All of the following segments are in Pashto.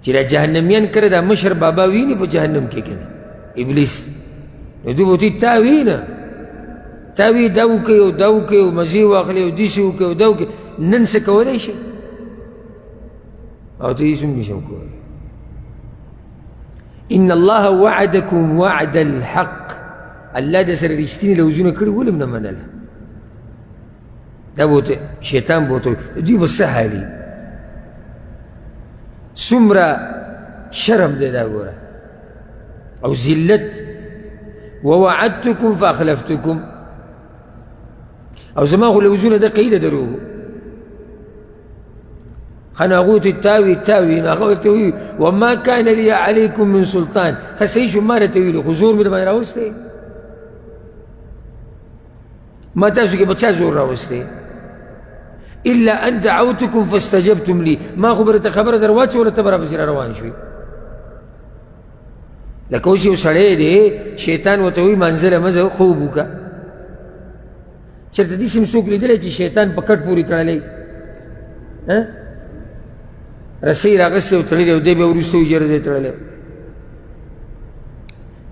چې دا جهنمیان کله دا مشر بابا ویني په جهنم کې که نه ابلیس، نو دوی به ورته تا وینه، تا وی دا وکړئ او دا وکړئ او مزې واخلئ او داسې وکړئ او دا وکړئ، نن څه کولی شئ؟ او ته هېڅ هم نشم کولی. ان الله وعدکم وعد الحق، الله د سره رښتیني لوظونه کړي، ولې هم نه منله؟ دا به ورته شیطان به ورته دوی به څه حالي، څومره شرم دی دا ګوره او ذلت. ووعدتكم فاخلفتكم، او زما خو لوظونه د قیده درو خنه هغو ته تاوي تاوي، نو هغه ورته ووایي وما کان لي علیکم من سلطان. ښه صحیح شو، ما راته ویلي خو زور مې درباندې راوستی، ما تاسو کې به چا زور راوستی؟ الا ان دعوتکم فاستجبتم لي، ما خو به درته خبره در واچوله، ته به راپسې را روان شوې. لکه اوس یو سړی دی، شیطان ورته وایي منزله مه ځه، خوب وکړه. چېرته داسې هم څوک لیدلی چې شیطان په کټ پورې تړلی، رسۍ راغستې او تړلی او دی بیا وروسته وایي یاره زه یې تړلی.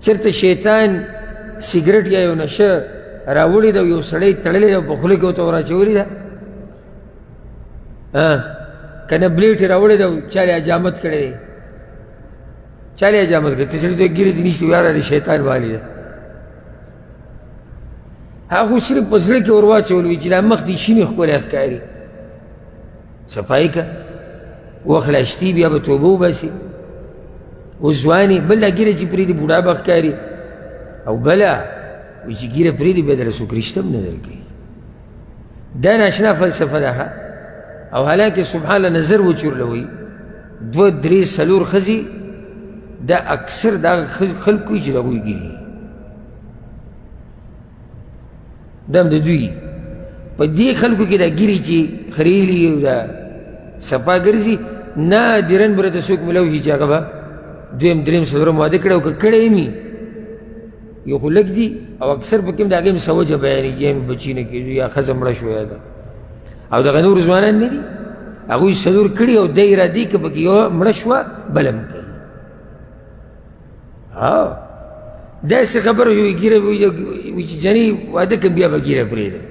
چېرته شیطان سګرټ یا یو نشه راوړې ده او یو سړی تړلی دی او په خوله کې ورته وراچولې ده، که نه بلیټ یې راوړی ده او چا یې حجامت کړی دی، چا یې حجامت کړی، ته سړي ته ږیرې دې نشته، یاره د شیطان والي ده. هغه خو صرف په زړه کې ور واچول وي چې دا مخ دې شینې ښکلی ښکاري، صفایي که وخلاشتي بیا به توبه وباسي. اوس ځوان یې، بل دا ږیره چې پرېږدي بوډا به ښکاري، او بله وایي چې ږیره پرېږدي بیا درله څوک رشته هم نه درکوي. دا ناشنا فلسفه ده. او حالانکه سبحان الله نظر وچورلوي، دوه درې څلور ښځې دا اکثر د هغه خلکو چې د هغوی ږیرې دا هم د دوی په دې خلکو کې دا ږیرې چې خریلي او دا صفا ګرځي، نادراً به راته څوک ملاو شي چې هغه به دویم دریم څلورم واده کړی، او که کړی هم وي یو خو لږ دي، او اکثر پکې هم د هغې هم څه وجه بیانېږي، یا مې بچي نه کېږي یا ښځه مړه شوه یا ده. او دغه نور ځوانان نه دي، هغوی څلور کړي او دی را دي که پکې یوه مړه شوه بله هم کوي. ها داسې خبره یو ږیره وي چې جنۍ واده کوم بیا به ږیره پرېږدم.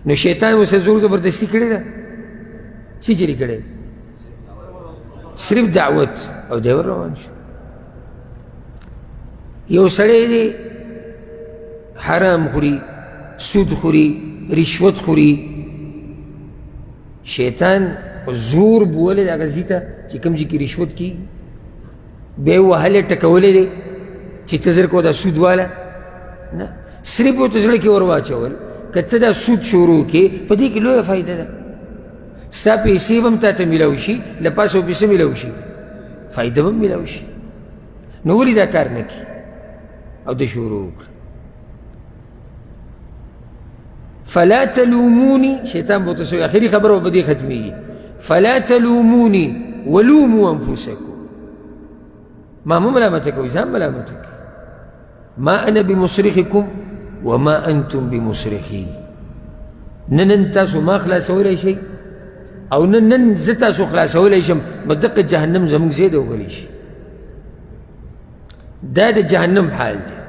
نو شیطان ورسره زور زبردستي کړې ده، څه چلي کړی؟ صرف دعوت او دی ور روان شو. یو سړی دی حرام خوري، سود خوري، رشوت خوري، شیطان په زور بولی د هغه ځي ته چې کوم ځای کې رشوت کېږي، بیا یې وهلی ټکولی دی چې ته زر کوه دا سود واله، نه صرف ورته زړه کې ور واچول که ته دا سود شروع کړې په دې کې لویه فایده ده، ستا پیسې به هم تا ته میلاو شي، له پاسه به پیسې میلاو شي، فایده به هم میلاو شي. نو ولې دا کار نه کوي؟ او د شروع وکړه. فلا تلوموني، شیطان به ورته څه وایي، اخري خبره به په دې ختمېږي، فلا تلوموني ولوموا انفسکم، ما مه ملامته کوئ، ځان ملامته کوئ. ما انا بمصرخكم وما انتم بمصرخي، نه نن تاسو ما خلاصولی شئ او نه نن زه تاسو خلاصولی شم، به دقه جهنم زموږ ځای دی وبلی شي. دا د جهنم حال دی.